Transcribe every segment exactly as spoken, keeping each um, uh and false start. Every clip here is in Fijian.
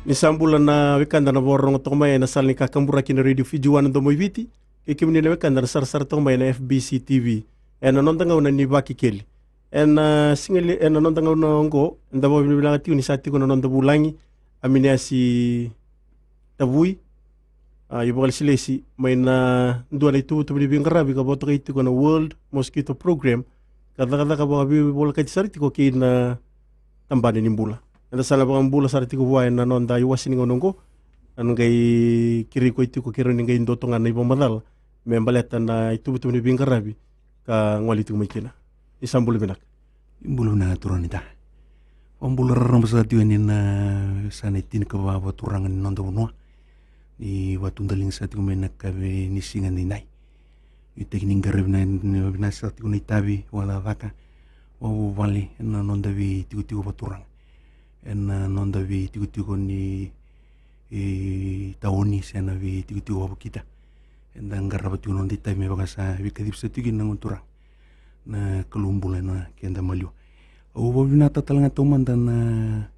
Ni sa bula na wekada na vakarorogo toka mai ena sala ni kakaburaki na Radio Fiji One, Domo i Viti, kei kemuni na wekada na sarasara toka mai ena F B C T V. Ena noda gauna ni Vakekeli, ena siga levu, ena noda gauna oqo, eda vakavinavinaka tiko ni sa tiko na noda vulagi, Aminiasi Tavui, a, ivakalesilesi mai na dua na ituvatuva ni veiqaravi ka vakatokai tiko na World Mosquito Program, ka cakacaka vakaveivolekati sara tiko kei na Tabana ni Bula. Eda sa na vakabula sara tiko vua ena noda iwase ni gauna oqo. Au na qai kerei koya tiko, keirau ni qai dua toka ga na ivakamacala me baleta na ituvatuva ni veiqaravi ka gole tiko mai kina. Ni sa bula vinaka. Bula vinaka turaga ni ta. Vakabula raraba sara tiko yani na yasana e tinikava vakaturaga ni noda vanua. Ni vakatudaliga sara tiko mai na yakavi ni siga nidai. Nuitaki ni qaravi vinaka sara tiko na itavi vakacakacaka, vakavuvale ena noda veitikotiko vakaturaga, ena noda veitikotiko ni, e, taoni se na veitikotiko vakavakita. Eda qarava tiko na noda itavi me vaka sa veikacivi sara tiko kina na Gone Turaga na Kalou bula ena keda maliwa. Au vakavinavinaka talega taumada na,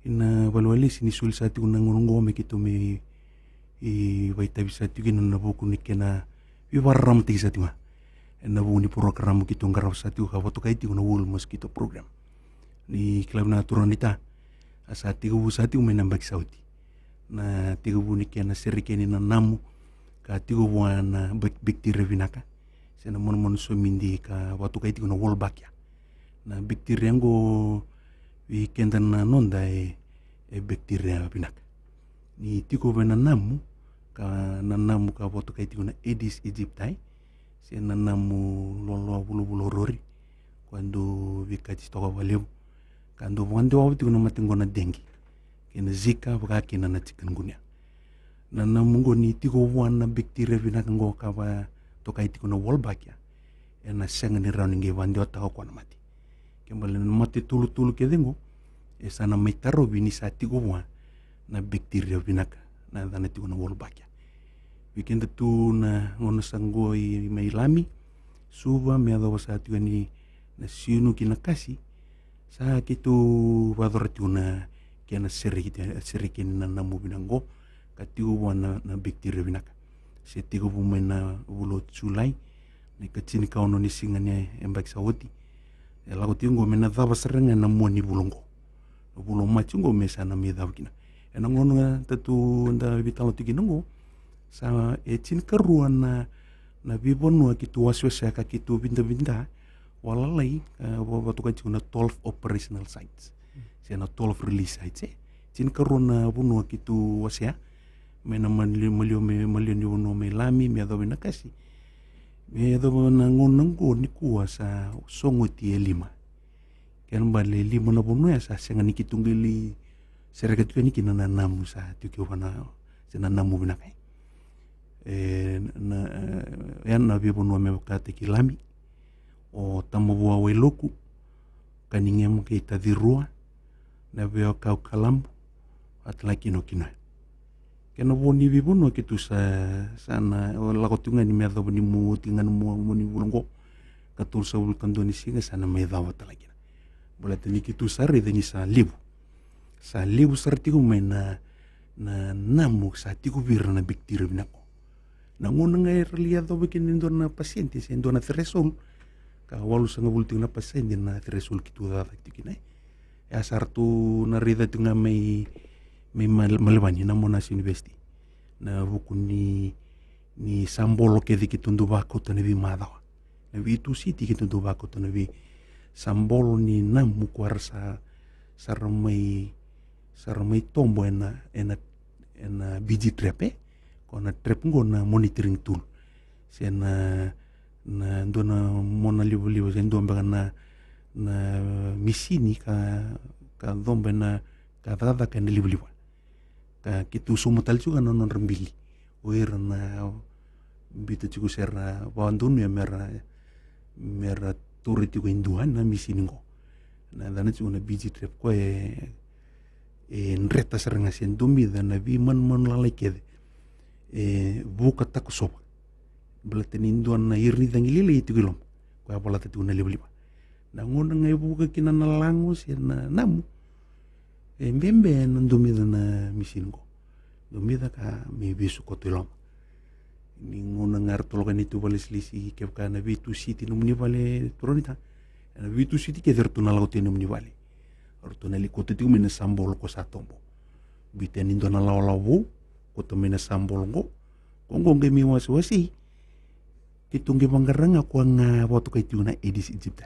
ina valewalesi ni soli sara tiko na gauna oqo me keitou mai, e, vakaitavi sara tiko kina ena vuku ni kena veivakararamataki sara tiko ga ena vuku ni porokaramu keitou qarava sara tiko ka vakatokai tiko na World Mosquito Program. Ni kila vinaka turaga ni ta, a sa tekivu sara tiko mai na yabaki sa oti na tekivu ni kena sereki yani na namu ka tiko vua na bak-, bakteria vinaka se na manumanu somidi ka vakatokai tiko na Wolbachia. Na bakteria oqo vei keda na noda e, e bakteria vinaka. Ni tiko vei na namu, ka na namu ka vakatokai tiko na Aedes aegypti, se na namu loaloa vulavula rori, ka dau veikati toka vakalevu, ka dau vakadewa tiko na mate oqo na dengue kei na Zika, vaka kina na chikungunya. Na namu oqo ni tiko vua na bakteria vinaka oqo ka vakatokai tiko na Wolbachia, ena sega ni rawa ni qai vakadewataka o koya na mate. Ke bale na mate tolutolu kece oqo, e sa na mai tarovi ni sa tiko vua na bakteria vinaka, na yacana tiko na Wolbachia. Vei keda tu na gauna sa oqo i mai Lami, Suva, me yacova sa tiko yani na Siunu ki na Kasi, sa keitou vakayacora tiko na kena sereki, sereki yani na namu vinaka oqo ka tiko vua na, na bakteria vinaka. Se tekivu mai na vula o Julai, na ikatini ka ono ni siga ni yabaki sa oti, e lako tiko oqo me na cava sara ga ena mua ni vula oqo. Na vula o Maji oqo me sa na mai cava kina. Ena gauna tatou da veitalanoa tiko kina oqo, sa e tinikarua na, na veivanua keitou wasewasea ka keitou vidavida, valalai, e, va-, vakatokai tiko na twelve operational sites se na twelve release sites, e. Tinikarua na vanua keitou wasea mai na mali-, maliwa mai, maliwa ni vanua mai Lami me yacova i Nakasi. Me yacova na gauna oqo nikua sa sogoti e lima. Kena bale e lima na vanua ya sa sega ni keitou qai lai sereka tiko yani kina na namu sa tiko vua na, se na namu vinaka. E, na, e, ya na veivanua me vakataki Lami, o Tamavua, Wailoku, Kanigema kei Tacirua, na veiwekaqu Kalabu, vata tale kina o Kinoya. Kena vo ni veivanua keitou sa, sa na lako tiko ga ni me yacova ni mua, oti ga na mua, mua ni vula oqo, ka tolusagavulu ka dua ni siga sa na mai cava tale kina. Baleta ni keitou sa raica ni sa levu, sa levu sara tiko mai na, na namu sa tiko vei ira na bakteria vinaka. Na gauna ga era lai yacova kina e dua na pasede se dua na threshold, ka walusagavulu tiko na pasede na threshold keitou cakacaka tiko kina, e. E a sa ratou na raica tiko ga mai, mai Mal-, Melevani na Monash University, na vuku ni, ni sabolo kece keitou dau vakauta na veimacawa, na veitusiti keitou dau vakauta na vei, sabolo ni namu ko era sa, sa ra mai, sa ra mai tobo ena, ena, ena B G trap, e. Ko na trap oqo na monitoring tool. Se na, na dua na mona livaliva, se dua beka na, na misini ka, ka coba ena, ka cakacaka ena livaliva. Ka keitou sauma tale tiko ga na nodra bili o ira na biuta tiko se ra vakadonuya me ra, me ra taura tiko e dua na misini oqo. Na yacana tiko na B G trap, koya e, e dreta sara ga se domica na veimanumanu lalai kece e vuka takosova. Baleta ni dua na ira ni cagi lailai e tiko i loma, koya e volata tiko na livaliva. Na gauna ga e vuka kina na lago se na namu, E bebe na domica na misini qo. Domica ka me vesu koto i loma. Ni gauna ga ratou lako yani tu vakalesilesi, kevaka na veitusiti nomuni vale, turaga naita. Ena veitusiti kece ratou na lako tu yani nomuni vale. Ratou na lai koto tiko mai na sabolo ko sa tobo. Biuta yani dua na lawalawa vou, koto mai na sabolo qo. Ko qo qai mai wasewase. Keitou qai vaqara ga koya ga vakatokai tiko na Aedes aegypti.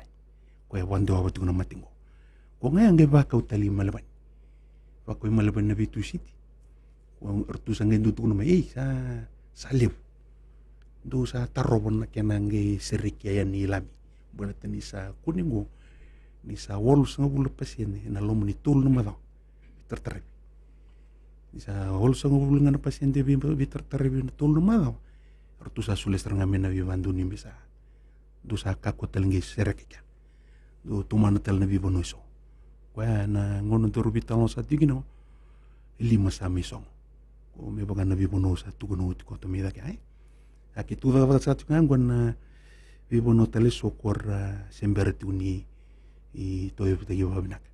Koya e vakadewava tiko na mate qo. Koya ga ya qai vakau tale i Melevani. Vakau i Melevani na veitusiti. Koya ratou sa qai dau tukuna mai, ei, sa, sa levu. Dou sa tarova na kena qai sereki yani i Lami. Baleta ni sa kune qo, ni sa walusagavulu na pasede ena loma ni tolu na macawa veitarataravi. Ni sa walusagavulu ga na pasede vei, veitarataravi ena tolu na macawa. Ratou sa solia sara ga mai na veivakadonui me sa, dou sa kakua tale qai sereka kea. Dou tomana tale na veivanua eso. Koya na gauna daru veitalanoa sa tiko kina, e lima sa mai sogo. Ko me vaka na veivanua sa tukuna oti koto mai cake, ai. A keitou cakacaka sara tiko ga qo na veivanua tale eso ko ra se bera tiko ni tauyavutaki vakavinaka.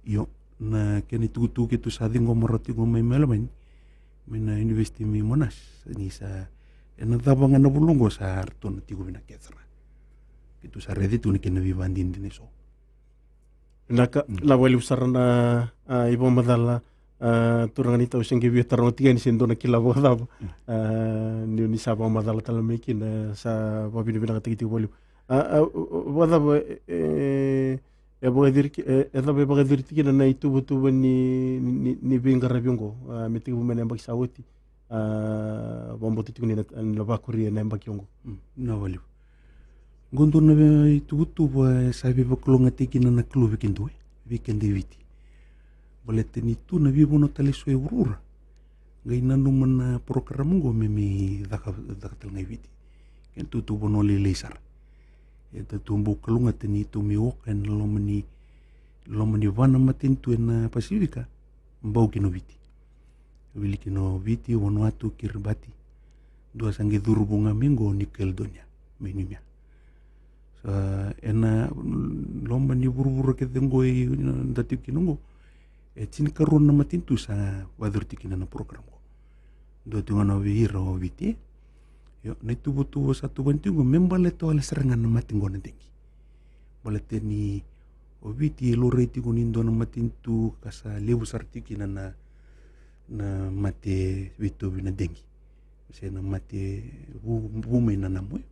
Io, na kena itukutuku keitou sa ciqoma rawa tiko mai Melevani, mai na University mai Monash, ni sa, ena cava ga na vula qo sa ratou na tiko vinaka kece sara. Keitou sa raica tiko na kena veivakadinadina eso. Vinaka, vinaka vakalevu sara na, a, ivakamacala, a, turaga naita, au se qai via taroga tiko yani se dua na kila vakacava. A, ni, ni sa vakamacala tale mai kina, sa vakavinavinakataki tiko vakalevu. A, a, o, o, vakacava, e, e, e vakaciri ki, e, e cava e vakaciri tiko kina na ituvatuva ni, ni, ni veiqaravi oqo, a, me tekivu mai na yabaki sa oti, a, vakabauta tiko ni na, na vakuri ena yabaki oqo. Mm, vinaka vakalevu. Qo dua na vei, ituvatuva e sa veivakalougatataki kina na Kalou vei keda, e, vei keda e Viti. Baleta ni tu na veivanua tale eso e vuravura qai nanuma na program qo me mai caka, caka tale ga e Viti. Kena tutu vanua lailai sara. E datou bau kalougata ni tou mai oka ena loma ni, loma ni va na matanitu ena Pasifika, bau kina o Viti. Wili kina o Viti, Vanuatu, Kiribati. Dua sa qai curu vou ga mai qo o New Caledonia, mai Numia. Sa ena loma ni vuravura kece qo e da tiko kina qo, e tinikarua na matanitu sa vakayacori tiko kina na program qo. Dua tiko ga na vei ira o Viti. Io, na ituvatuva sa tuvani tiko qo me baleta wale sara ga na mate qo na dengue. Baleta ni o Viti e laurai tiko ni dua na matanitu ka sa levu sara tiko kina na, na mate veitauvi na dengue. Se na mate vu, vu mai na namu, e.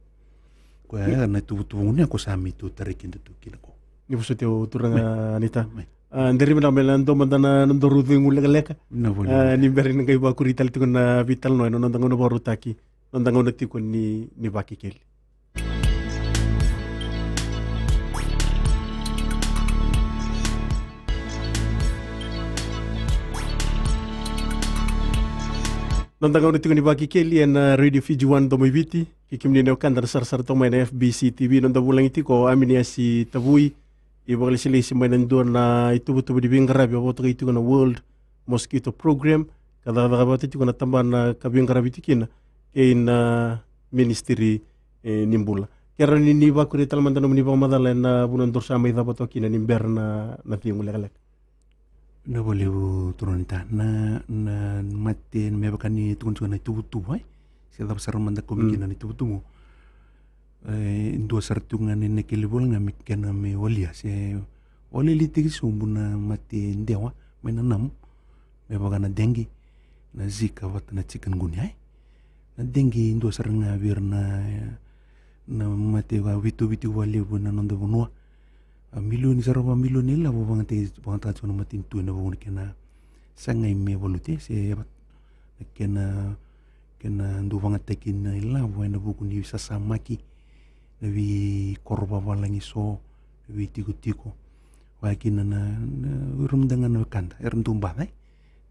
Koya ya na ituvatuva gona ya ko sa mai tu tarai keda tu kina ko. Ni vosoti au turaga naita. A, deri vinaka me na dua mada na nodaru cegu lekaleka. Vinaka vakalevu. A, ni bera ni qai vakuri tale tiko na veitalanoa ena noda gauna vakarautaki, noda gauna tiko ni, ni Vakekeli. Noda gauna tiko ni Vakekeli ena Radio Fiji One, Domo i Viti. Kei kemuni na wekada na sarasara toka mai na F B C T V, noda vulagi tiko o Aminiasi Tavui, ivakalesilesi mai na dua na ituvatuva ni veiqaravi a vakatokai tiko na World Mosquito Program, ka cakacaka vata tiko na tabana ka veiqaravi tiko kina kei na ministry, e, ni bula. Ke rawa ni, ni vakuria tale mada nomuni vakamacala ena vanua daru sa mai cava toka kina ni bera na, na cegu lekaleka. Vinaka vakalevu turaga naita. Na, na mate, me vaka ni tukuna tiko na ituvatuva, e? Se cava sara mada ko me kina na ituvatuva. E dua sara tiko ga na inaki levu ga me kena me walia, se walia li tiki sobu na mate dewa mai na namu, me vaka na dengue, na Zika vata na chikungunya, e? Na dengue e dua sara ga vei ira na, na mate ka veitauvi tiko vakalevu ena noda vanua. A milioni sara, va milioni ilavo vakayagataka tiko na matanitu ena vuku ni kena sagai me valuti, se na kena, kena dau vakayagataki na ilavo ena vuku ni veisasamaki, na veikoro vavalagi eso, veitikotiko. Vaka kina na, na, ira mada ga na wekada era dau baca, e?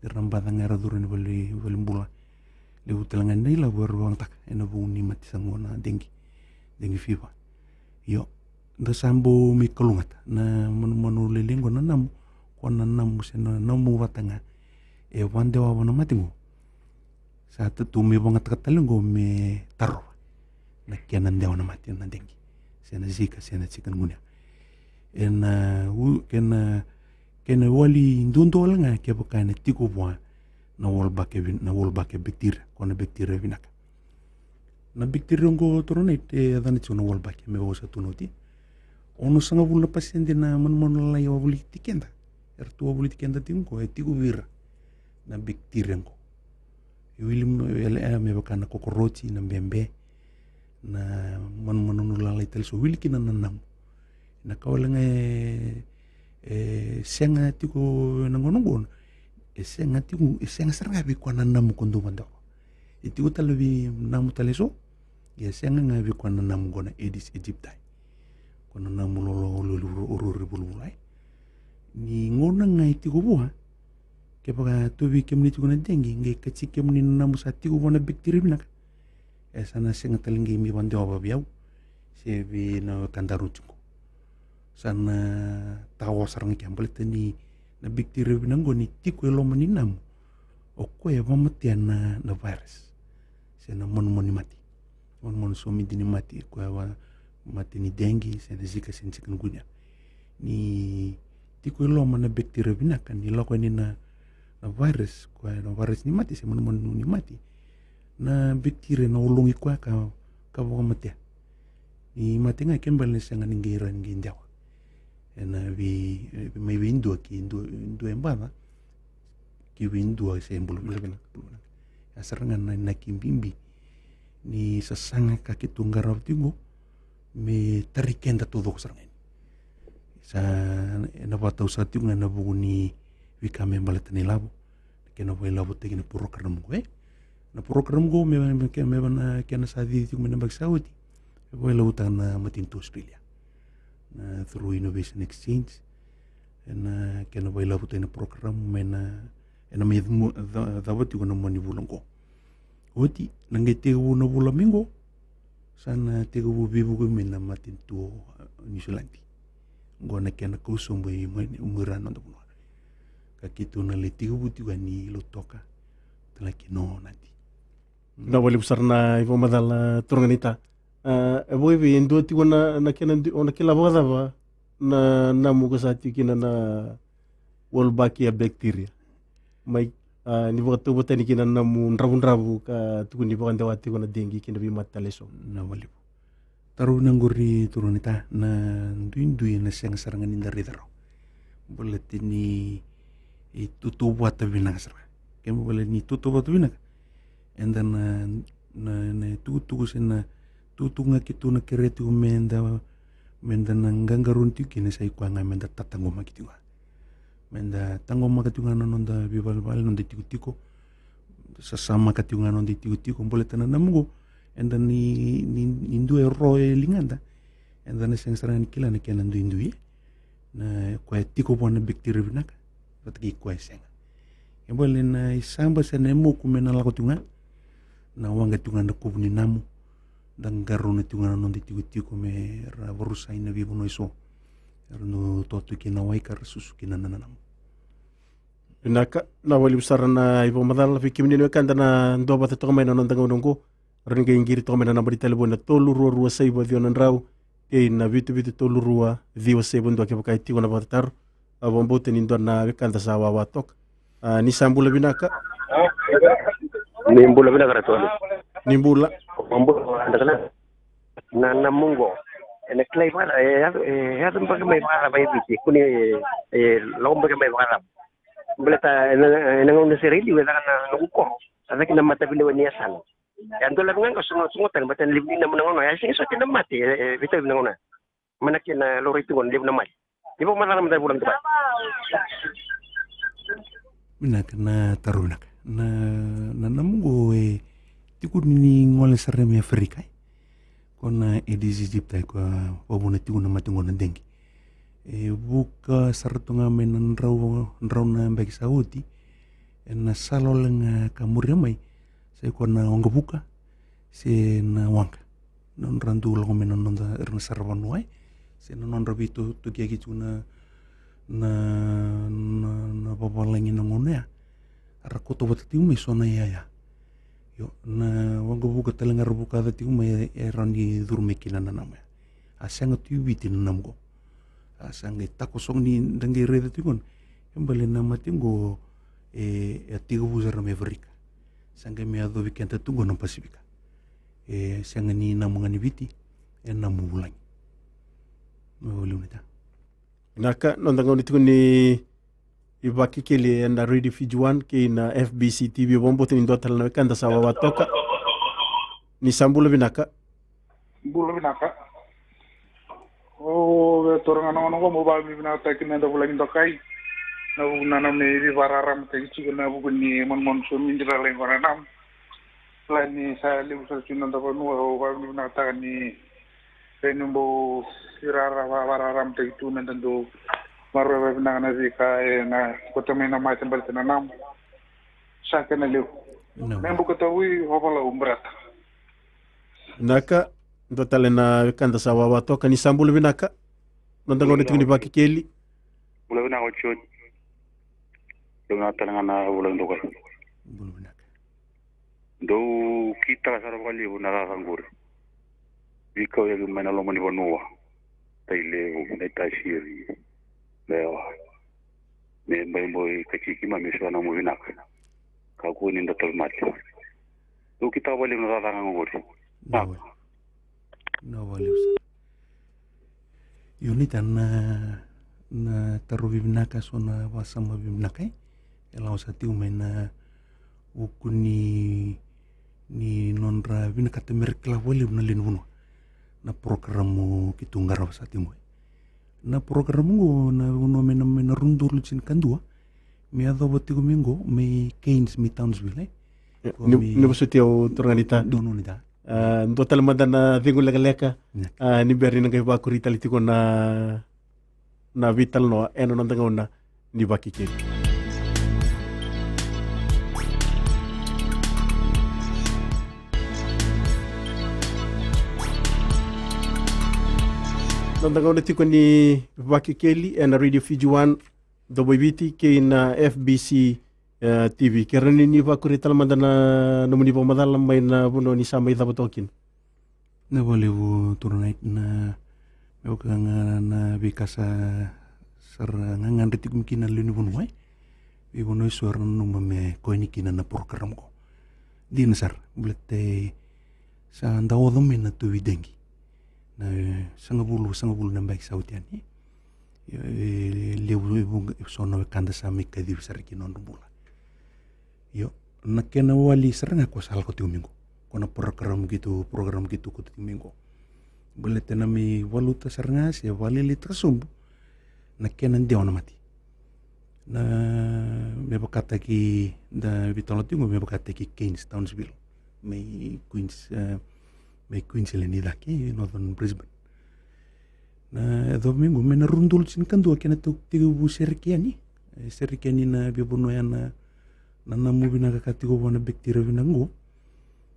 Era na baca ga era curu ena vale, vale bula. Levu tale ga na ilavo era vakayagataka ena vuku ni mate sa qo na dengue, dengue fever. Io, da sa bau mai kalougata na manumanu lailai qo na namu, ko na namu se na namu vata ga e vakadewava na mate qo. Sa tatou mai vakayagataka tale qo me tarova na kena dewa na mate na dengue, se na Zika, se na chikungunya. Ena, u, kena, Ena wali duadua wale ga kevaka ena tiko vua na Wolbachia, na Wolbachia bacteria, ko na bacteria vinaka. Na bacteria oqo, turaga, e yacana tiko na Wolbachia me vaka au sa tukuna oti. Onosagavulu na pasede na manumanu lalai e wavoliti keda, eratou wavoliti keda tiko oqo, e tiko vei ira na bacteria oqo. E wili me, e, e, me vaka na kokoroti, na bebe, na manumanu lalai tale eso, wili kina na namu. Na ka wale ga e, e sega tiko ena gauna oqo, e sega tiko, e sega sara ga vei koya na namu ko dau vadewa. E tiko tale vei namu tale eso, ia e sega ga vei koya na namu oqo na Aedes aegypti. Ko na namu lolo, lolo, lolo, lolo, lolo, lolo, e. Ni gauna ga e tiko vua, kevaka tauvi kemuni tiko na dengue, qai kaci kemuni na namu sa tiko vua na bacteria vinaka, e sa na sega tale ga mai vadewa vei au se vei na wekadaru tiko. Sa na tawa sara ga kea, baleta ni na bacteria vinaka oqo ni tiko e loma ni namu, o koya e vakamatea na, na virus se na manumanu ni mate. Manumanu somidi ni mate, koya va, mate ni dengue se na Zika se na chikungunya. Ni tiko e loma na bacteria vinaka, ni lako yani na, na virus, koya na virus ni mate se manumanu ni mate, na bacteria na ologi koya ka, ka vakamatea. Ni mate ga, kena ibalebale ni sega ni qai rawa ni qai dewa. Ena vei, mai vei dua ki dua, dua e baca, ki vei dua se bula vinaka. Bula vinaka. Ya sara ga na, na inaki bibi ni sasaga ka keitou qarava tiko me tarai keda taucoko sara ga yani. Sa, ena vakatau sara tiko ga ena vuku ni veika me baleta na ilavo, na kena vakalavotaki na porokaramu oqo, e. Na porokaramu oqo me, me, me, me vaka na kena sa cici tiko mai na yabaki sa oti, e vakailavotaka na matanitu Australia na through Innovation Exchange. Ena kena vakailavotaki na porokaramu mai na, ena mai ca-, ca-, cava tiko na mua ni vula oqo. Oti, na qai tekivu na vula mai oqo, sa na tekivu veivuke mai na matanitu o Niusiladi. Oqo na kena kau sobu i mai, mai ra na noda vanua. Ka keitou na lai tekivu tiko yani Lautoka, tale ki Nadi. Vinaka vakalevu sara na ivakamacala, turaga naita. A, e vakaevei, e dua tiko na, na kena du-, o na kila vakacava na namu ka sa tiko kina na Wolbachia bacteria? Mai, a, ni vakatauvatani kina na namu dravudravu ka tukuni vakadewa tiko na dengue kei na veimate tale eso. Vinaka vakalevu. Taro vinaka qori, turaga naita, na duidui ena sega sara ga ni da raica rawa. Baleta ni tautauvata vinaka sara. Kena ibalebale ni tautauvata vinaka, eda na, na, na tukutuku se na tukutuku ga keitou na kerea tiko meda, meda na qaqarauni tiko kina sa i koya ga meda tataqomaki tiko ga. Meda taqomaka tiko ga na noda veivalevale, noda itikotiko. Sasamaka tiko ga na noda itikotiko, baleta na namu oqo, eda ni, ni, ni dua e ro e ligada, eda na sega sara ga ni kila na kena duidui, e. Na koya e tiko vua na bacteria vinaka vata kei koya e sega. Kena ibalebale na isaba se na imoku me na lako tiko ga, na waqa tiko ga na kuvu ni namu, da qarauna tiko ga na noda itikotiko me ra varusai na veivanua eso era dau toka kina na wai ka ra susu kina na nanamu. Vinaka, vinaka vakalevu sara na ivakamacala. Vei kemuni na wekada na duavata toka mai na noda gauna oqo, rawa ni qai qiri toka mai na naba ni talevoni na tolu rua rua saiva ciwa na drau kei na vitu vitu tolu rua ciwa saiva dua kevaka e tiko na vakatataro. Au vakabauta ni dua na wekada sa wawa toka. A, ni sa bula vinaka. Ni bula vinaka, Ratu. Ni bula. Ni bula, vinaka. Na, na namu oqo ena kilai vaka, e yaco, e yaco beka mai vakacava e Viti, kua ni, e lako beka mai vakacava. Baleta ena, ena gauna sara i liu e caka na noqu koro, a caka na mataveilewai ni yasana. E a dolavi ga qo, sogo, sogo tale, baleta na levu ni namu na gauna ya, e sega soti na mate e, e veitauvi na gauna. Mai na kena laurai tiko na levu na mate. Ni vakamacala mada e vula mada. Vinaka na taro vinaka. Na, na namu oqo e tiko ni gole sara mai Aferika, e. Ko na Aedes aegypti, ko a vakavuna tiko na mate oqo na dengue. E vuka sara tu ga mai na drau, drau na yabaki sa oti, ena sala wale ga ka muria mai, sa i koya na waqavuka se na waqa. Na nodra dau lako mai na noda, era na saravanua, e, se na nodra veito-, veitokiyaki tiko na, na, na, na vavalagi na gauna ya. Ra kauta vata tiko mai so na iyaya. Io, na waqavuka tale ga ra vukaca tiko mai, e rawa ni curu mai kina na namu ya. A sega tu i Viti na namu oqo. A sa qai takosogo ni da qai raica tiko na, E bale na mate qo e, e tekivu sara mai Afrika. Sa qai mai yacovi keda tu qo na Pasifika. E sega ni namu ga ni Viti, e namu vulagi. Me voliu ni ta. Vinaka, noda gauna tiko ni ivakakeli ena Radio Fiji One kei na F B C T V. Vakabauta ni dua tale na wekada sa vavatoka. Ni sa bula vinaka. Bula vinaka. O, e toro ga na gauna qo mo vakavinavinakataki na noda vulagi dokai. Na vuku na nomu veivakararamataki tiko na vuku ni manumanu somidi lalai qo na namu. Kila ni sa levu sara tu na noda vanua, au vakavinavinakataka ni Kei ni bau irara vakararamataki tu me da dau maroroya vakavinaka na veika e na kota mai na mate baleta na namu. Sa kena levu. Namu. Me buka tavui, o vala u brata. Vinaka, dua tale na wekada sa vavatoka ni sa bula vinaka. Noda gauna tiko ni vakakeli. Bula vinaka o Joni. Bula vinaka tale ga na vula dokai. Bula vinaka. Dou kitaka sara vakalevu na cakacaka qori. Veikauyaki mai na loma ni vanua. Tailevu, na itasiri, na yawa. Me baiboi ka tiki ma me sua na mo vinaka. Kakua ni da tauvimate. Dou kitaka vakalevu na cakacaka qori. Vinaka. Vinaka vakalevu sara. Io, ni ta na, na tarovi vinaka so na vakasama vinaka e. E lako sa tiko mai na vuku ni, ni nodra vinakata me ra kila vakalevu na lewe ni vanua. Na porokaramu keitou qarava sa tiko mai. Na porokaramu qo na vanua mai na, mai na rudolu tinikadua. Me yacova tiko mai qo, mai Cairns, mai Townsville, e? Io, ni, mai ni vosoti au turaga ni ta. Donu ni ta. A, dua tale mada na cegu lekaleka. Io. A, ni bera ni na qai vakuri tale tiko na, na veitalanoa ena noda gauna ni vakakeli. Noda gauna tiko ni vakakeli ena Radio Fiji One, Domoiviti kei na F B C, e, T V. Ke rawa ni ni vakuri tale mada na nomuni vakamacala mai na vanua ni sa mai cava toka kina. Na vakalevu turaga na, me vaka ga na veika sa ra gagadre tiko mai kina na lewe ni vanua e. Veivanua eso era nanuma me koya ni kina na porokaramu qo. Dina sara, baleta sa da oca mai na tuvi degi. Na, e, sagavulu, sagavulu na yabaki sa oti yani. Io, e levu e vuqa e so na wekada sa mai kacivi sara ki na nodra bula. Io, na kena wali sara ga ko sa lako tiko mai qo. Ko na porokaramu keitou, porokaramu keitou koto tiko mai qo. Baleta na mai valuta sara ga se valeleitaka sobu na kena dewa na mate. Na me vakataki da veitalanoa tiko me vakataki Cairns, Townsville, mai Queens, e, mai Queensland i cake, Northern Brisbane. Na yacova mai qo me na rudolu tinikadua kena tau tekivu sereki yani. E sereki yani na veivanua ya na, na namu vinaka ka tiko vua na bacteria vinaka qo.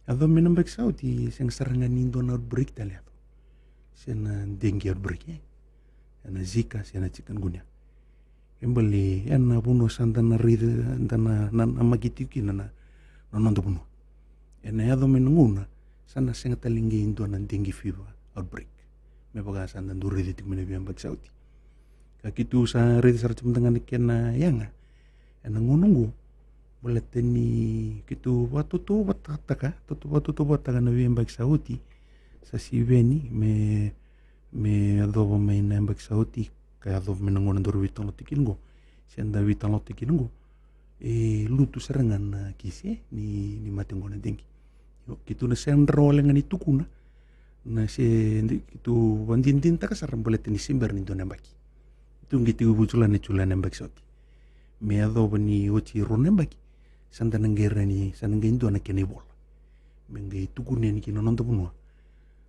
Yacova mai na yabaki sa oti sega sara ga ni dua na outbreak tale yaco. Se na dengue outbreak, e. E na Zika, se na chikungunya. E bale, ena vanua sa da na raica, da na, na, namaki tiko kina na, na noda vanua. Ena yaco mai na gauna, sa na sega tale qai dua na dengue fever outbreak. Me vaka sa da dau raica tiko mai na veiyabaki sa oti. Ka keitou sa raica sara tiko mada ga na kena yaga. Ena gauna oqo, baleta ni keitou vakatautauvatataka, tautau, vakatautauvatataka na veiyabaki sa oti. Sa sivi yani, me me yacova mai na yabaki sa oti, ka yacova mai na gauna daru veitalanoa tiko kina qo. Se da veitalanoa tiko kina qo. E lutu sara ga na kisi, e, ni, ni mate qo na dengue. Io, keitou na sega wale ga ni tukuna. Na se, de, keitou vakadinadinataka sara baleta ni se bera ni dua na yabaki. Keitou qai tekivu Julai, na Julai na yabaki sa oti. Me yacova ni oti rua na yabaki. Sa da na qai rai ni, sa na qai dua na kena ivola. Me qai tukuni yani ki na noda vanua.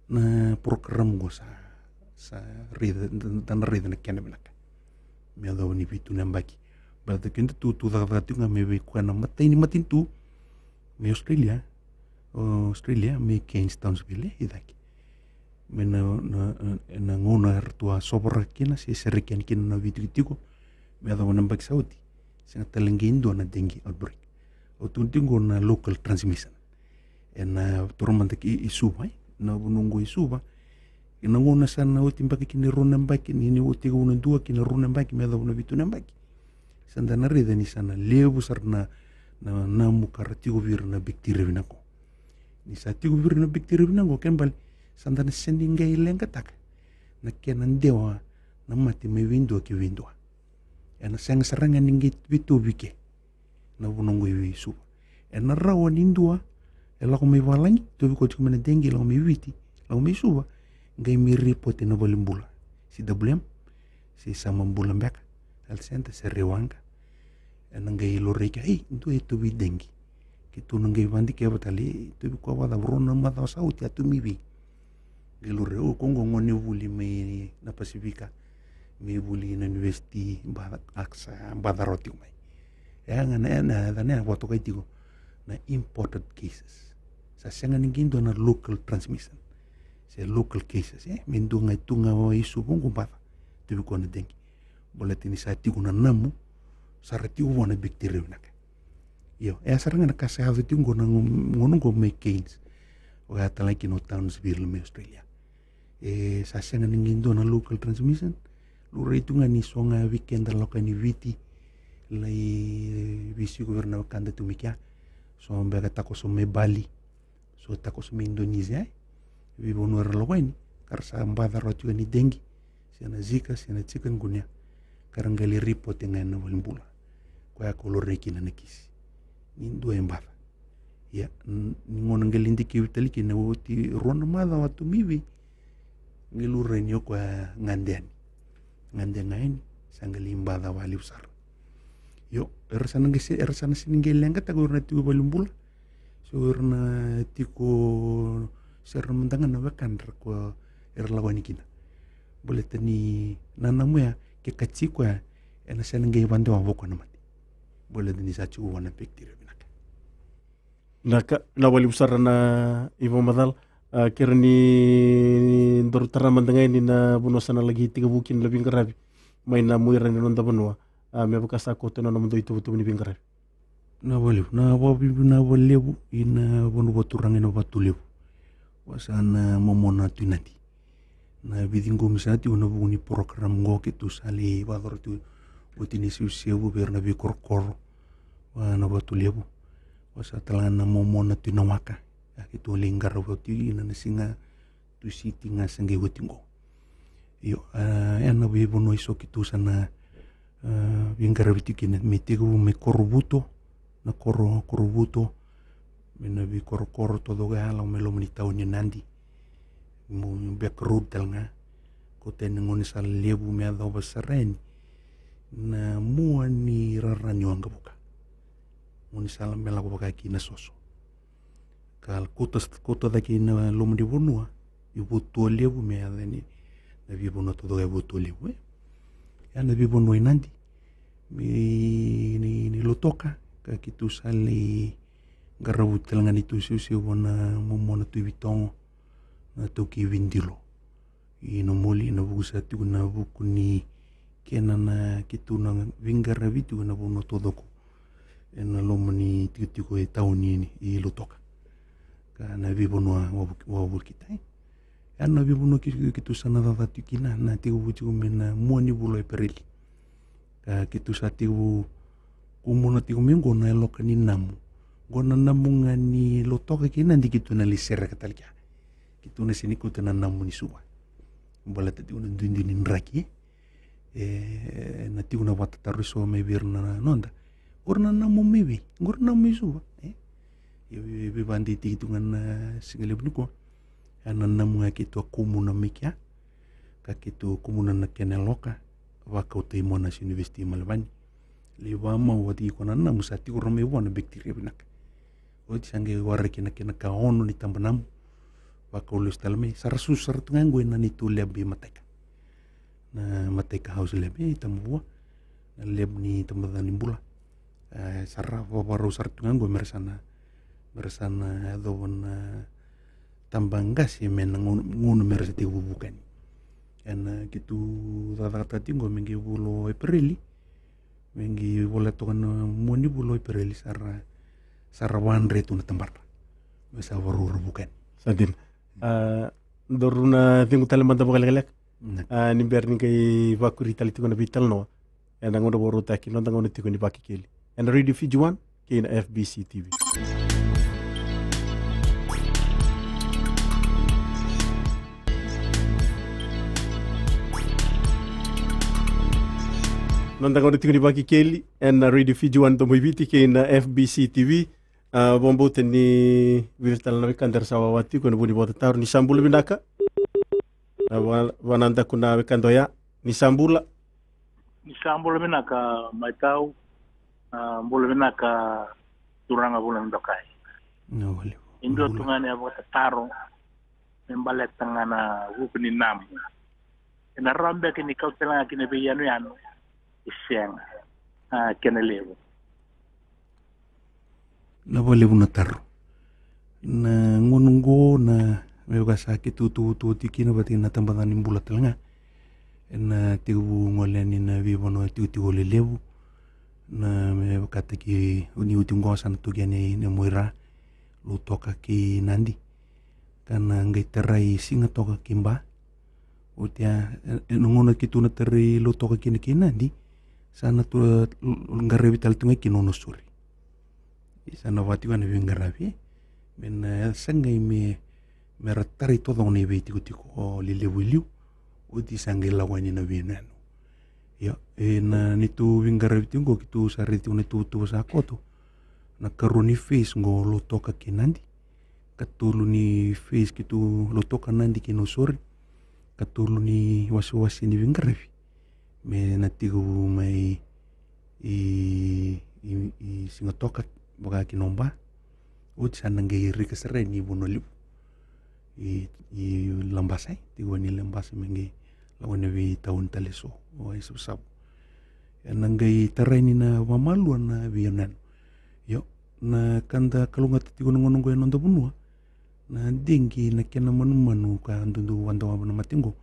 Na porokaramu qo sa, sa raica, da, da na raica na kena vinaka. Me yacova ni vitu na yabaki. Baleta keda tu, tu cakacaka tiko ga me vei koya na matai ni matanitu. Me Australia, o Australia, me Cairns Townsville, e, i cake. Me na, na, na gauna era tu a sovaraka kina, se sereki yani kina na veitikotiko. Me yacova na yabaki sa oti. Sega tale qai dua na dengue outbreak. Au tukuna tiko qo na local transmission. Ena toro mada ki i Suva, e? Na vanua qo i Suva. Ena gauna sa na oti beka kina e rua na yabaki, ni, ni oti gauna dua kina rua na yabaki, me yacova na vitu na yabaki. Sa da na raica ni sa na levu sara na, na namu ka ra tiko vei ira na bacteria vinaka qo. Ni sa tiko vei ira na bacteria vinaka qo, kena bale sa da na sega ni qai leqataka na kena dewa na mate mai vei dua ki vei dua. Ena sega sara ga ni qai veitauvi ke na vanua qo i Suva. Ena rawa ni dua e lako mai valagi, tauvi koya tiko mai na dengue, lako mai Viti, lako mai Suva, qai mai ripote na valenibula, C W M, se Samabula beka, Health Centre, se Rewaqa. Ena qai laurai ke, ei, dua e tauvi dengue. Keitou na qai vakadikeva tale, e tauvi koya vakacava, rua na macawa sa oti a tu mai vei. Qai laurai, o, ko qo gone vuli mai na Pasifika, mai vuli na university, baca, a sa baca rawa tiko mai. E a ga na, na, na, na vakatokai tiko na imported cases. Sa sega ni qai dua na local transmission se local cases, e, me dua ga e tu ga i Suva qo, baca, tauvi koya na dengue. Baleta ni sa tiko na namu, sa ra tiko vua na bacteria vinaka. Io, e a sara ga na ka sa yaco tiko qo na gauna qo mai Cairns, vaka tale ga kina o Townsville mai Australia. E sa sega ni qai dua na local transmission. Laurai tu ga ni so ga vei keda lako yani Viti, lai veisiko vei ira na wekada tu mai kea. So beka takoso mai Bali, so takoso mai Indonesia, e, veivanua era lako yani, ka ra sa baca rawa tiko yani dengue, se na Zika, se na chikungunya, ka ra qai lai ripote ga ena valenibula. Koya ko laurai kina na kisi ni dua e baca. Ia, n-, ni gauna qai lai dikevi tale kina, oti rua na macawa tu mai vei, qai laurai ni o koya gade yani. Gade ga yani, sa qai lai baca vakalevu sara. Io, era sa na qai se-, era sa na sega ni qai leqataka o ira na tiko valenibula, so o ira na tiko, se ra mada ga na wekadra ko era lako yani kina. Baleta ni na namu ya, ke kati koya, ena sega ni qai vakadewa vua koya na mate. Baleta ni sa tiko vua na bacteria vinaka. Na ka, na vakalevu sara na ivakamacala, a, kere ni daru tara mada ga yani na vanua sa na laki tekivu kina na veiqaravi mai na muaira ni noda vanua, a, me vaka sa koto na nomudou ituvatuva ni veiqaravi. Na vakalevu, na vakavinavinaka vakalevu ina vanua vakaturaga ina Vatulevu. Vaka sa na momona Tui Nadi. Na veiciqomi sa tiko ena vuku ni program qo keitou sa lai vakayacora tiko oti na isevusevu vei ira na veikorokoro, a, na Vatulevu. Vaka sa tale ga na momona Tui Nawaka. Ia keitou lai qarava oti ina na siga Tusiti ga sa qai oti qo. Io, a, ia na veivanua eso keitou sa na, a, veiqaravi tiko kina, me tekivu mai Korovuto, na koro, Korovuto, mai na veikorokoro taucoko ya, lako mai loma ni tauni o Nadi. Mo back road tale ga, kauta yani na gaunisala levu me yacova sara yani na mua ni rara ni waqavuka. Gaunisala me lako vaka ki Nasoso. Ka kauta, kauta cake ina loma ni vanua, i Votualevu me yaco yani na veivanua taucoko ya Votualevu, e. Ia na veivanua i Nadi, me ni, ni Lautoka, ka keitou sa lai qaravi tale ga na neitou isevusevu na momona Tui Vitogo, na iTaukei Vidilo. Ina Moli, ena vuku sa tiko na vuku ni kena na keitou na veiqaravi tiko ena vanua taucoko ena loma ni tikotiko e tauni i Lautoka. Ka na veivanua wavul-, wavulukita, e. Ia na veivanua kei-, keitou sa na cakacaka tiko kina, na tekivu tiko mai na mua ni vula o Epereli. Ka keitou sa tekivu kumuna tiko mai qo na yaloka ni namu. Qo na namu ga ni Lautoka kei Nadi keitou na lai sereka tale kea. Keitou na sega ni kauta na namu ni Suva. Baleta tiko na duidui ni draki, e, na tiko na vakatataro eso mai vei ira na noda. Qori na namu mai vei? Qori na namu i Suva, e? Ia vei, vei, veivakadeitaki tiko ga na sigalevu nikua. Ia na namu ga keitou a kumuna mai kea. Ka keitou kumuna na kena yaloka, vakauta i Monash University i Melbourne. Lai vakamau vata kei koya na namu, sa tiko rawa mai vua na bacteria vinaka. Oti sa qai waraki na kena ka ono ni taba namu. Vakau lesu tale mai, sa ra susu sara tu ga qo ena neitou lab i Mataika. Na Mataika House Lab, e, i Tamavua. Na lab ni tabacakacaka ni bula. E, sa ra vakarau sara tu ga qo me ra sa na, me ra sa na yacova na taba qase me na gauna, gauna me ra sa tekivu vuka yani. Ia na keitou cakacakataka tiko qo me qai vula o Epereli, me qai voleka toka na mua ni vula o Epereli, sa ra, sa ra vakadre tu na tabadra me sa vakarau ra vuka yani. Sa dina. A, daru na cegu tale mada vakalekaleka. Na. A, ni bera ni qai vakuri tale tiko na veitalanoa. ena gauna vakarautaki, noda gauna tiko ni Vakekeli ena Radio Fiji One kei na F B C T V. Noda gauna tiko ni Vakekeli ena Radio Fiji One Domo i Viti kei na F B C T V. A, vakabauta ni vica tale na wekada era sa wawa tiko ena vuku ni vakatataro. Ni sa bula vinaka. A, va-, vanadaku na wekada oya. Ni sa bula. Ni sa bula vinaka, Maitau. A, bula vinaka, turaga Vula na Dokai. Na wale. E dua tu ga na vakatataro me baleta ga na vuku ni namu. Ena rawa beka ni kau tale ga ki na veiyanuyanu? E sega. A, kena levu. Na vakalevu na taro. Na gauna oqo na me vaka sa keitou tu, tu oti kina vata kei na tabacakacaka ni bula tale ga. Ena tekivu gole yani na veivanua tikotiko lelevu. Na me vakataki ni oti oqo sa na toki yani na Moira, Lautoka kei Nadi. Ka na qai tarai Sigatoka kei Ba. Oti ya, e, e, na gauna keitou na tarai Lautoka kina kei Nadi, sa na tu, l-, l-, qaravi tale tu ga kina o Nausori. Sa na vaka tiko ga na veiqaravi, e. Me na, e, sa qai me, me ra tarai taucoko na veitikotiko lelevu e liu. Oti sa qai lako yani na veiyanuyanu. Io, e, na neitou veiqaravi tiko qo, keitou sa raici tiko na ituvatuva sa koto. Na karua ni phase qo Lautoka kei Nadi. Katolu ni phase keitou Lautoka, Nadi kei Nausori. Katolu ni wasewase ni veiqaravi me na tekivu mai i, i, i Sigatoka vaka kina o Ba. Oti sa na qai rika sara yani i Vanua Levu, i, i Labasa, e, tekivu yani i Labasa me qai lako ena veitauni tale eso, o, e Savusavu. Ena qai tarai ni na vakamalua na veiyanuyanu. Io, na ka da kalougata tiko na gauna oqo ena noda vanua, na dengue, na kena manumanu ka dodonu vakadua na mate oqo,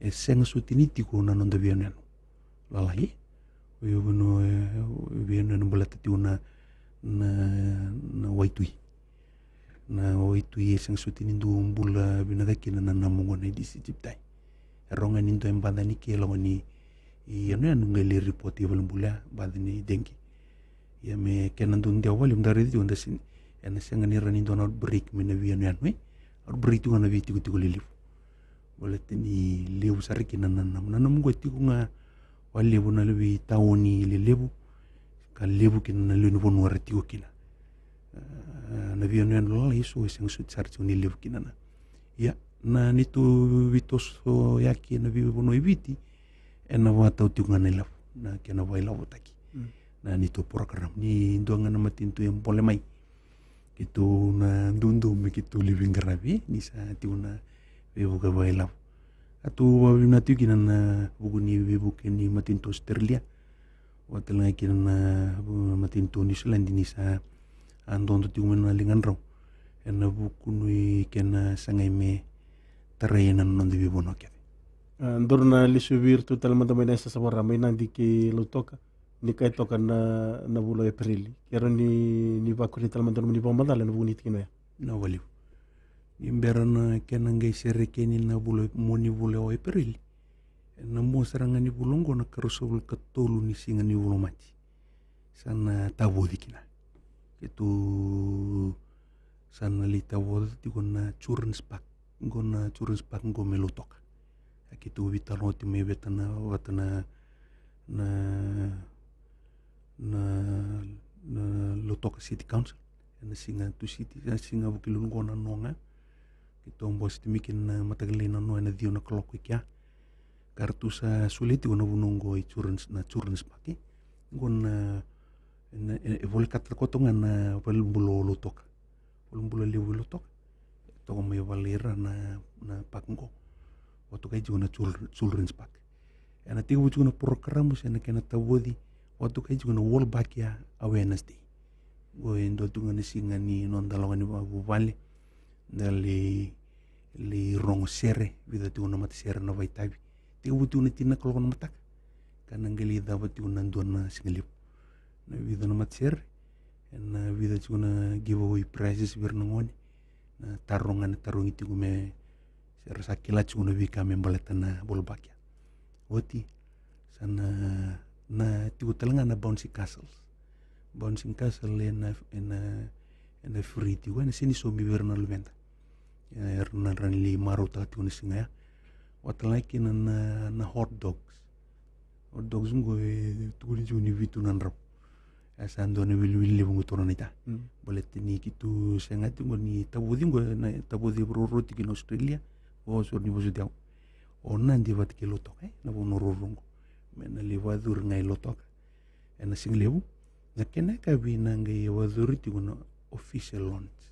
e sega soti ni tiko na noda veiyanuyanu lalai. O io vanua, e, veiyanuyanu baleta tiko na, na, na waitui. Na waitui e sega soti ni dua bula vinaka kina na namu oqo na Aedes aegypti. E rawa ga ni dua e baca yani ke lako yani i yanuyanu qai lai ripoti e valenibula, baca ni dengue. Ia me kena dau dewa vakalevu, da raica tiko da se-, ena sega ni rawa ni dua na outbreak mai na veiyanuyanu, e? Outbreak tiko ga na veitikotiko lelevu. Baleta ni levu sara kina na, na, na namu oqo e tiko ga vakalevu na veitauni lelevu, ka levu kina na lewe ni vanua era tiko kina. A, na veiyanuyanu lalai eso e sega soti sara tiko ni levu kina na. Ia, na neitou veitosoyaki ena veivanua e Viti, ena vakatau tiko ga na ilavo, na kena vakailavotaki. Mm. Na neitou program, ni dua ga na matanitu e bole mai, keitou na duadua me keitou lai veiqaravi, ni sa tiko na veivuke vakailavo. A tou vakavinavinaka tiko kina na vuku ni veivuke ni matanitu Australia, vaka tale ga kina na, uh, matanitu New Zealand, ni sa, a, dodo tiko mai na ligadrau ena vuku ni kena sagai me tarai na noda veivanua kece. A, daru na lesu vei iratou tale mada mai na yasayasa vaka mai Nadi kei Lautoka, ni kaya toka na, na vula o Epereli. Ke rawa ni, ni vakuria tale mada nomuni vakamacala ena vuku ni tikina oya. Na vakalevu. Ni bera na kena qai sereki yani na vula, mua ni vula o Epereli, ena mua sara ga ni vula oqo, na ka ruasagavulu ka tolu ni siga ni vula o Maji, sa na tavoci kina. Keitou sa na lai tavoca tiko na Children's Park. Qo na Children's Park qo mai Lautoka. A, keitou veitalanoa tiko mai vata na, vata na, na, na, na Lautoka City Council. Ena siga Tusiti, ena siga Vukelulu qo na noa ga. Keitou bose tiko mai kina na mataka lailai na noa ena ciwa na kaloko i kea. Ka ratou sa solia tiko na vanua oqo i Children's, na Children's Park, e. Qo na, na, e, e volekata koto ga na valenibula o Lautoka. Valenibula levu i Lautoka. E toka mai vale i ra na, na park qo. Vakatokai tiko na Children-, Children's Park. Ena tekivu tiko na porokaramu se na kena tavoci, vakatokai tiko na Wolbachia Awareness Day. Qo e dua tiko ga na siga ni noda lako yani vakavuvale, da lai, lai rogo sere, vica tiko na matasere na vakaitavi. Tekivu tiko na tini na kaloko na mataka, ka na qai lai cava tiko na dua na sigalevu. Na vica na matasere, ena vica tiko na giveaway prizes vei ira na gone. Na taro ga na tarogi tiko me, se ra sa kila tiko na veika me baleta na Wolbachia. Oti, sa na, Na tiko tale ga na bouncy castles. Bouncy castle ena, ena, ena free tiko, ena sega ni saumi vei ira na luveda. Era na rawa ni lai marautaka tiko na siga ya. Vata tale ga kina na, na hot dogs. Hot dogs qo e tukuni tiko ni vitu na drau. E sa dua na wiliwili levu qo, turaga naita. Mm. Baleta ni keitou sega tiko ni tavoci qo, na tavoci e vuravura tiko kina Australia. O sori ni vosoti au. O Nadi vata kei Lautoka, e, na vanua ruarua qo. Me na lai vakayacori ga i Lautoka ena siga levu. Na kena yakavi na qai vakayacori tiko na official launch.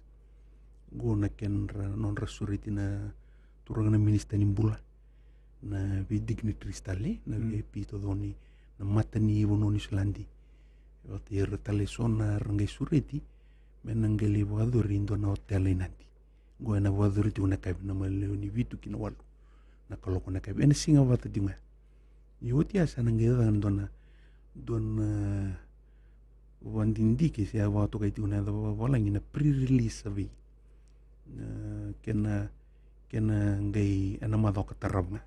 Qo na kedra, nodra sureti na turaga na minisita ni bula, na vei dignitaries tale, na, mm, V I P taucoko ni na mata ni vanua o Niusiladi. Vata ira tale eso na ra qai sureti me na qai lai vakayacori e dua na otela i Nadi. Qo ena vakayacori tiko na yakavi, na maliwa ni vitu ki na walu na kaloko na yakavi. Ena siga vata tiko ga. Ni oti ya sa na qai caka na dua na, dua na, e, vakadidike se a vakatokai tiko na yaca vakavalagi na pre-release survey. Na kena, kena qai ena macawa ka tarava ga.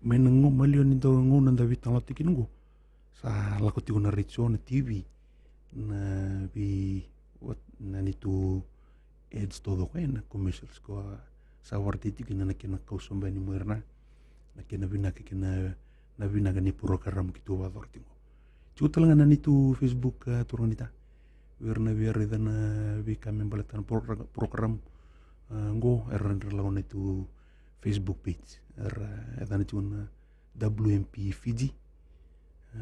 Mai na gauna, maliwa ni dua na gauna da veitalanoa tiko kina qo. Sa lako tiko na retio, na T V, na vei, wat-, na neitou ads taucoko, e, na commercials ko sa vakaraitaki tiko kina na kena kau sobu yani mai ra na, na kena vinaka kei na, na vinaka ni program keitou vakayacora tiko. Tiko tale ga na neitou Facebook, a, turaga naita. Vei ira na via raica na veika me baleta na progra-, program, a, qo, era na lako na neitou Facebook page. Era, e, yacana tiko na W M P Fiji, a,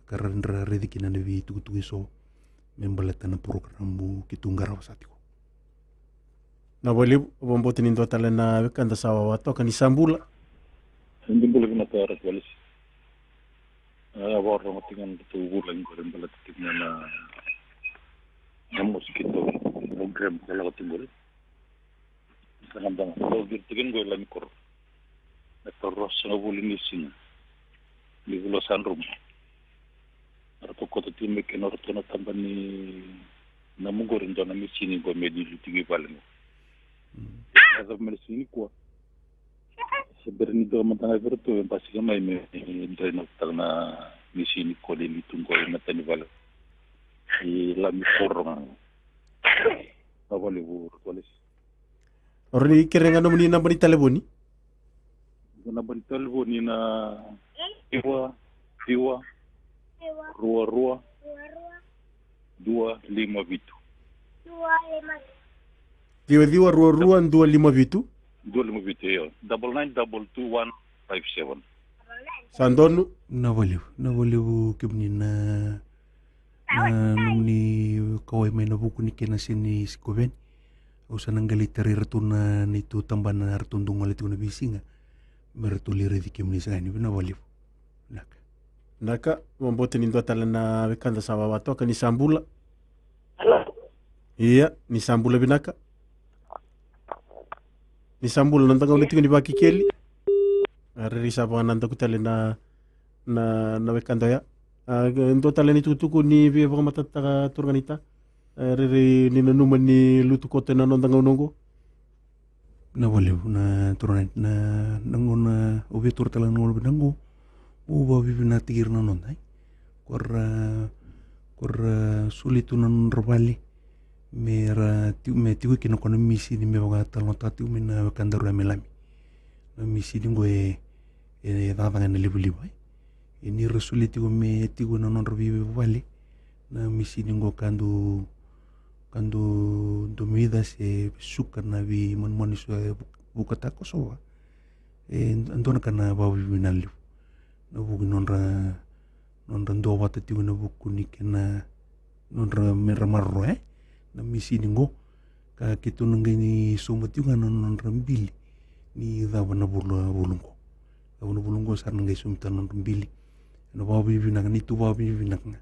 ka ra, ra raici kina na veitukutuku eso me baleta na program keitou qarava sara tiko. Na vakalevu, vakabauta ni dua tale na wekada sa wawa toka. Ni sa bula. Ni bula vinaka Ratu Walesi. A, vakarorogo tiko na ratou vulagi qori baleta tiko na, na mosquito program ka lako tiko qori. Sa na bau, bau viri tiko qo e Lami koro. Na ka ruasagavulu ni siga ni vula sa dromu. Ratou koto tiko mai kina o ratou na taba ni namu qori, dua na misini qo me liuliu tiko i vale qo. Mm. Yacova mai na siga nikua. Se bera ni dua mada ga vei ratou e basika mai me drai na, na misini qo e liuliu tu qo e matanivale i Lami koro ga. Na vakalevu Ratu Walesi. O rawa ni kerea ga nomuni naba ni talevoni? Na naba ni talevoni na ciwa ciwa rua rua dua lima vitu. Ciwa ciwa rua rua dua lima vitu. Dua lima vitu, io. Double nine double two one five seven. Sa donu. Na vakalevu, na vakalevu kemuni na, na nomuni kauwai mai ena vuku ni kena sega ni sikoveni. Au sa na qai lai tarai iratou na neitou tabana, ratou dau gole tiko na veisiga me ratou lai raici kemuni saka yani. Vinaka vakalevu. Vinaka. Vinaka, vakabauta ni dua tale na wekada sa wawa toka. Ni sa bula. Hello. Ia, ni sa bula vinaka. Ni sa bula, noda gauna tiko ni Vakekeli. A, rairai sa vakanadaku tale na, na, na wekada oya. A, dua tale ni tukutuku ni via vakamatatataka, turaga naita? E, rairai ni nanuma ni lutu koto ena noda gauna oqo. Na vakalevu na turaga, na, na gauna au via taura tale na gauna vinaka oqo. Au vakavinavinakataki ira na noda, e. Ko ra, ko ra soli tu na nodra vale me ra ti-, me tiko kina ko na misini me vakatalanoataka tiko mai na wekadaru ya mai Lami. Na misini oqo e, e cakacaka ena livaliva, e. E ni ra soli tiko me tiko ena nodra veivale na misini oqo ka dau, ka dau domica se vesuka na veimanumanu eso e vuk-, vukataka o Kosova. E dua na ka na vakavinavinaka levu ena vuku ni nodra, nodra duavata tiko ena vuku ni kena nodra me ra maroroya, e, na misini oqo. Ka keitou na qai ni sauma tiko ga na nodra bili ni cava na vula, vula oqo. Cava na vula oqo sa ra na qai sauma tale na nodra bili. Ena vakavinavinaka, neitou vakavinavinaka ga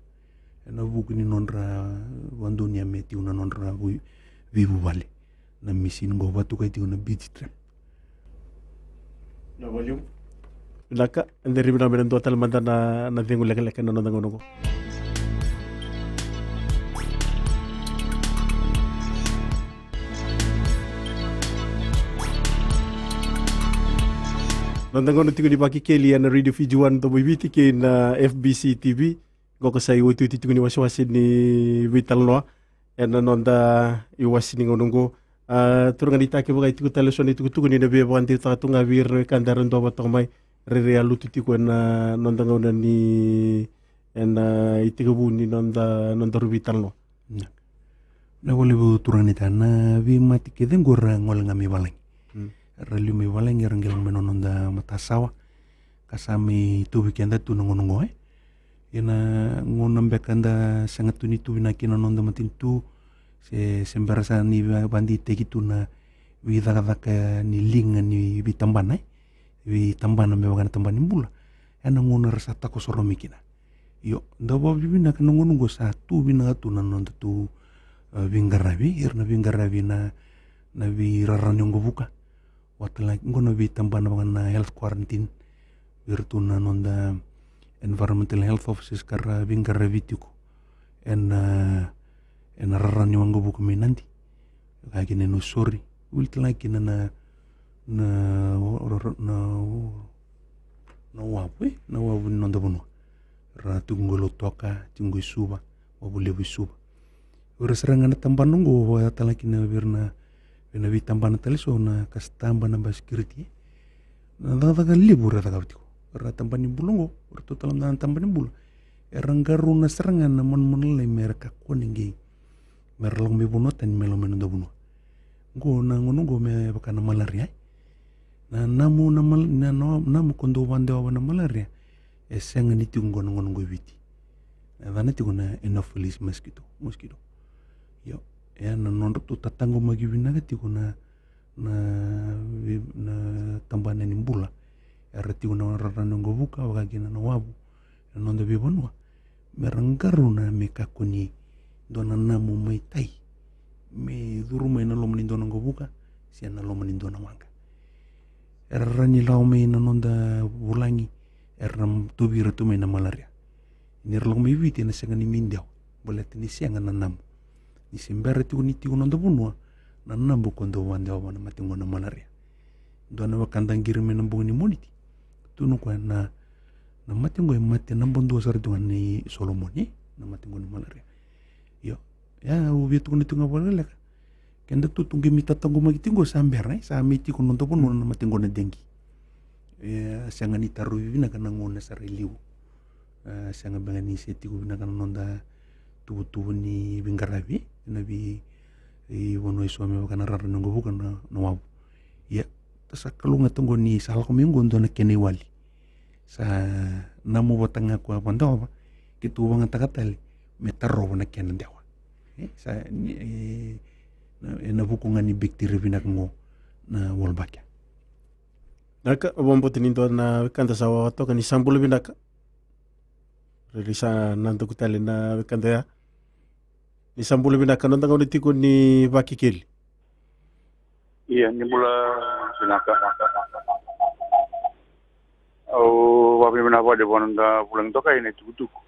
ena vuku ni nodra vakadonuya me tiko na nodra vei-, veivuvale na misini oqo, vakatokai tiko na Beach Trap. Na vakalevu. Vinaka, eda ri vinaka me na dua tale mada na, na cegu lekaleka ena noda gauna oqo. Noda gauna tiko ni Vakekeli ena Radio Fiji One, Domo i Viti kei na F B C T V. Qo ka sa iotioti tiko ni wasewase ni veitalanoa ena noda iwase ni gauna qo. A, turaga ni Ta, kevaka e tiko tale eso na itukutuku ni na via vakadeitaka tu ga vei ira na wekada era dua vata mai, rairai a lutu tiko ena noda gauna ni, ena itekivu ni noda, noda ru veitalanoa. Na. Na vakalevu turaga ni Ta, na veimate kece qo ra gole ga mai valagi. Mm. Ra liu mai valagi, ra qai lako mai na noda matasawa. Ka sa mai tauvi keda tu na gauna qo, e. Ia na gauna beka da sega tu ni tu vinaka kina na noda matanitu, se, se bera sa ni va-, vakadeitaki tu na veicakacaka ni liga ni veitabana, e. Veitabana me vaka na tabana ni bula. Ena gauna ra sa takosoro mai kina. Io, da vakavinavinaka na gauna qo sa tu vinaka tu na noda tu, e, veiqaravi, ira na veiqaravi na, na veirara ni waqavuka. Vata tale ga qo na veitabana vaka na health quarantine. Vei iratou na noda environmental health officers ka ra veiqaravi tiko ena, ena rara ni waqavuka mai Nadi. Vaka kina e Nausori. Wili tale ga kina na, na, na, na wavu, e? Na wavu ni noda vanua. Ra tiko qo i Lautoka, tiko qo i Suva, wavu levu i Suva. O ira sara ga na tabana qo, vaka tale ga kina vei ira na, vei na veitabana tale eso na kasitaba, na basikiriti. Na cakacaka levu era cakava tiko. Era tabana ni bula qo, o iratou tale ga na tabana ni bula. Era qarauna sara ga na manumanu lalai me ra kakua ni qai, me ra lako mai vanua tani me lako mai noda vanua. Qo na gauna qo me vaka na malaria, e. Na namu, na mal-, na, na namu ko dau vakadewava na malaria. E sega ni tiko qo na gauna qo e Viti. Na yacana tiko na Anopheles mosquito, mosquito. Io, e na nodratou tataqomaki vinaka tiko na, na, na tabana ni bula. Era tiko na rara ni waqavuka, vaka kina na wavu, na noda veivanua. Me ra qarauna me kakua ni dua na namu mai tai me curu mai na loma ni dua na waqavuka se na loma ni dua na waqa. Era rawa ni lako mai na noda vulagi, era na tauvi ira tu mai na malaria. Ni ra lako mai Viti ena sega ni mai dewa, baleta ni sega na namu. Ni se bera tiko ni tiko noda vanua na namu ko dau vakadewava na mate qo na malaria. Dua na wekada qiri mai na bogi ni Moniti, tukuna o koya na, na mate qo e mate naba dua sara tu ga ni Solomoni, na mate qo ni malaria. Io, ia au via tukuna tiko ga vakalekaleka. Keda tu tu qai mai tataqomaki tiko qo sa bera, e, sa mai tiko noda vanua na mate qo na dengue. E, sega ni tarovi vinaka na gauna sara e liu. E, sega beka ni se tiko vinaka na noda tuvatuva ni veiqaravi ena vei, e, vanua eso me vaka na rara ni waqavuka, na, na wavu. Ia, da sa kalougata qo ni sa lako mai qo dua na kena iwali. Sa namu vata ga koya vakadewava, keitou vagataka tale me tarova na kena dewa. E, sa, ni, e, na, ena vuku ga ni bacteria vinaka qo na Wolbachia. Vinaka, au vakabauta ni dua na wekada sa wawa toka. Ni sa bula vinaka. Rairai sa nadoku tale na wekada ya. Ni sa bula vinaka, noda gauna tiko ni Vakekeli. Ia, ni bula vinaka. Au vakavinavinaka vakalevu vua noda vulagi toka ena itukutuku.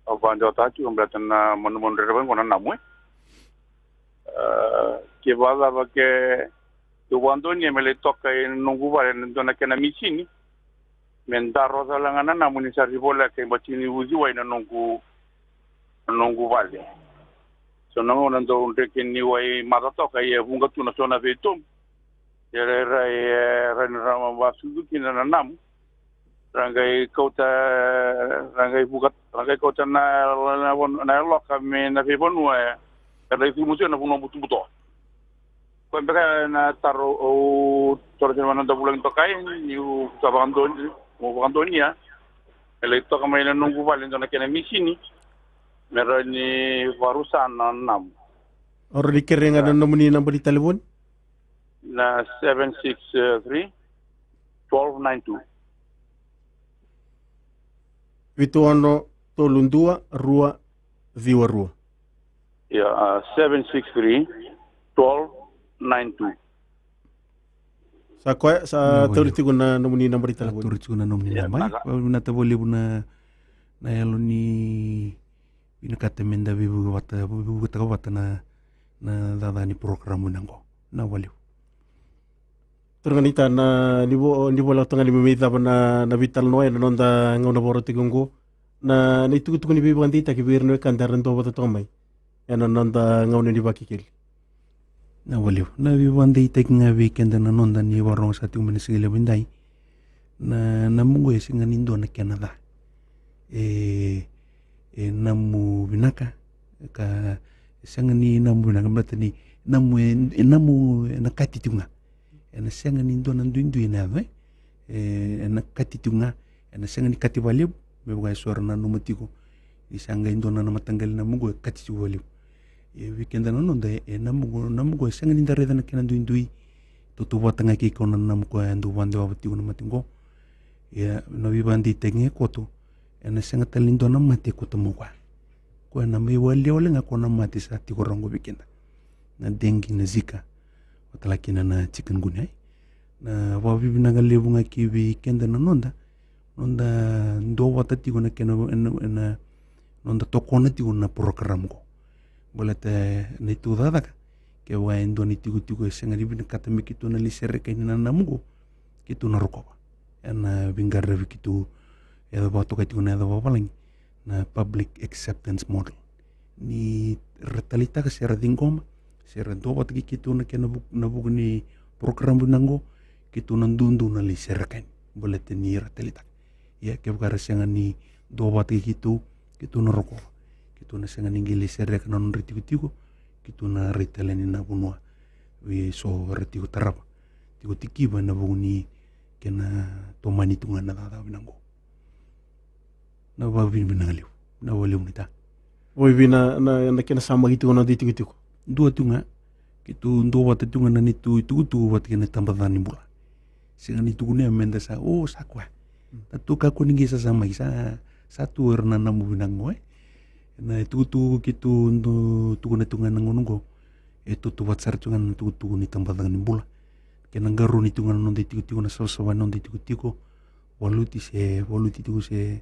Au vakadewataka tiko baleta na manumanu rerevaki qo na namu, e. A, ke vakacava ke dau vakadonuya me lai toka ena noqu vale e dua na kena misini me daro tale ga na namu ni sa ri voleka e bati ni uciwai na noqu, na noqu vale. So na gauna dau dreke ni wai maca toka, ia e vuqa tu na so na veitobu. Ia rairai, e, rairai na ra vakasucu kina na namu. Ra qai kauta, ra qai vuka, ra qai kauta na, na, na, na yaloka mai na veivanua, e, ra lai cumu tiko ena vanua butobuto. Koya beka na taro au taroga vua na noda vulagi toka, niu sa vakadonui, au vakadonuya me lai toka mai na noqu vale e dua na kena misini me rawa ni vakarusa na namu. O rawa ni kerea ga na nomuni naba ni talevoni? Na seven six three, twelve nine two. Vitu ono tolu dua rua ciwa rua. Ia, a, seven six three, twelve nine two. Sa koya, sa tauri tiko na nomuni naba ni talevoni. Sa tauri tiko na nomuni naba. Ia, vinaka. Vinaka vakalevu na, na yalo ni vinakata me da veivuke vata, veivuketaka vata na, na cakacaka ni porokaramu vinaka qo. Vinaka vakalevu. Turaga naita, na ni vo, ni voleka toka ga ni me mai cava na, na veitalanoa ena noda gauna vakarautaki oqo. Na, na itukutuku ni veivakadeitaki vei ira na wekada era dua vata toka mai ena noda gauna ni Vakekeli. Na vakalevu. Na veivakadeitaki ga vei keda na noda ni vakarorogo sa tiko mai na siga levu edai. Na, na nomu qo e sega ni dua na kena ca. E, e nomu vinaka, ka, e sega ni nomu vinaka, baleta ni nomu, e, e nomu, ena kati tiko ga. Ena sega ni dua na duidui ena yaco, e. E, ena kati tiko ga, ena sega ni kati vakalevu, me vaka eso era nanuma tiko. Ni sa qai dua na, na mataqali nomu qo e kati tiko vakalevu. E, vei keda na noda, e, e nomu qo, nomu qo e sega ni da raica na kena duidui. Tautauvata ga kei koya na nomu koya e dau vakadewava tiko na mate qo. Ia, na veivakadeitaki ga e koto, ena sega tale ni dua na mate e koto mai koya. Koya na mai wale wale ga koya na mate sa tiko rawa qo vei keda. Na dengue, na Zika, vata kina na chikungunya, e. Na vakavinavinaka levu ga ki vei keda na noda, noda duavata tiko na kena, ena, ena, noda tokona tiko na program qo. Baleta na itukutuku cakacaka, kevaka e dua na itikotiko e sega ni vinakata me keitou na lai sereka yani na nomu qo, keitou na rokova. Ena veiqaravi keitou, e vakatokai tiko na yaca vakavalagi, na public acceptance model. Ni ra taleitaka se ra ciqoma, se ra duavata kei keitou na kena vu-, na vuku ni program vinaka qo, keitou na duadua na lai sereka yani. Baleta ni ra taleitaka. Ia, kevaka ra sega ni duavata kei keitou, keitou na rokova. Keitou na sega ni qai lai sereka na nodra itikotiko, keitou na rai tale yani na vanua vei so era tiko tarava, tiko tikiva ena vuku ni kena tomani tu ga na cakacaka vinaka qo. Na vakavinavinaka levu, na vakalevu naita. Vakavinavinaka na, na kena samaki tiko na noda itikotiko. Dua tu ga, keitou duavata tu ga na neitou itukutuku vata kei na tabacakacaka ni bula. Sega ni tukuni meda sa, o, sa koya. Mm. Tatou kakua ni qai sasamaki, sa, sa tu era na nomu vinaka qo, e. Na itukutuku keitou dau tukuna tu ga ena gauna qo, e tautauvata sara tu ga na itukutuku ni tabacakacaka ni bula. Kena qarauni tu ga na noda itikotiko, na savasava ni noda itikotiko. Valuti se, valuti tiko se,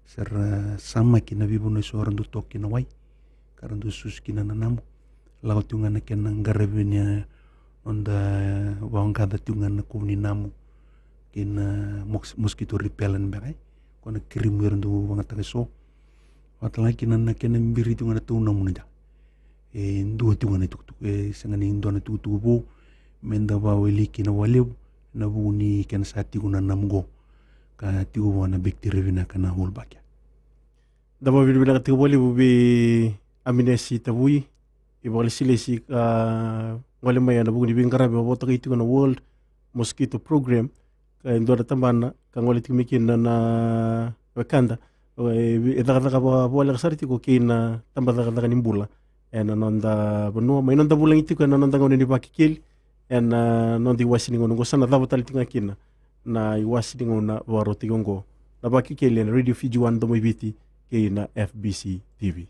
se ra samaki na veivanua eso era dau toka kina na wai, ka ra dau susu kina na namu. Lako tiko ga na kena qaravi ni, e, noda vaqaca tiko ga na kuvu ni namu kei na mos-, mosquito repellent beka, e. Ko na kirimu era dau vagataka eso. Vata kina na kena biri tiko ga na tau namu na ja. E dua tiko ga na itukutuku, e sega ni dua na itukutuku vou meda vakawelei kina vakalevu, na vuku ni kena sa tiko na namu qo, ka tiko vua na bacteria vinaka na Wolbachia. Da vakavinavinaka tiko vakalevu vei Aminesi Tavui, ivakalesilesi ka gole mai ena vuku ni veiqaravi vakatokai tiko na World Mosquito Program, ka e dua na tabana ka gole tiko mai kina na wekada, e, e cakacaka vakavoleka sara tiko kei na tabacakacaka ni bula ena noda vanua, mai noda vulagi tiko ena noda gauna ni Vakekeli ena noda iwase ni gauna oqo. Sa na cava tale tiko ga kina na iwase ni gauna vakarautaki oqo, na Vakekeli ena Radio Fiji One, Domo i Viti, kei na F B C T V.